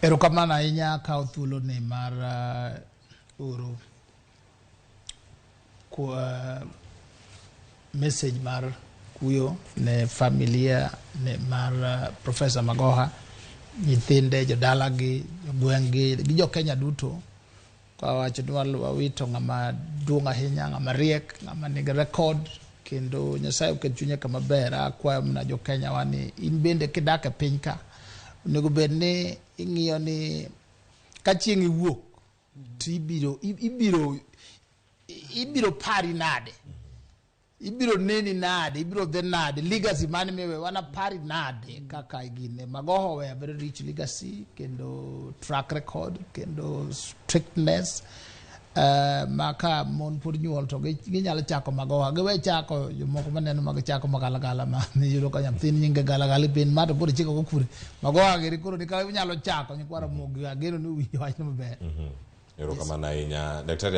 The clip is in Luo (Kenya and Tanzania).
Erokamano ahinya akawo thuolo ni mar oro message mar kuyo ne familia ne mar Professor Magoha, nyithinde, jodalagi, jogweng' gi gi jo Kenya duto. Kawacho ni wawito ng'ama duong' ahinya, ng'ama riek, ng'ama nigi record kendo Nyasaye oket chunye kama ber. Akwayo mana jo Kenya wa ni in bende kidak e piny ka onego bed ni ing'iyo ni ka chieng' iwuok to ibiro pari nade, ibiro neni nade, ibiro dhi nade, legacy mane miwe wana pari nade kaka gine. Magoha oweyo very rich legacy kendo track record kendo strictness ma ka mon pod nyuol to ginyalo chako Magoha giwe chako jomoko maneno mag chako magalagala ma iyudo ka nyathini nyinge galagala bin ma to pod ichiko go kure. Magoha giri koro ni ka inyalo chako nyikwa Ramogi ageno ni uwinjo wachno maber. Erokamano ahinya, daktari.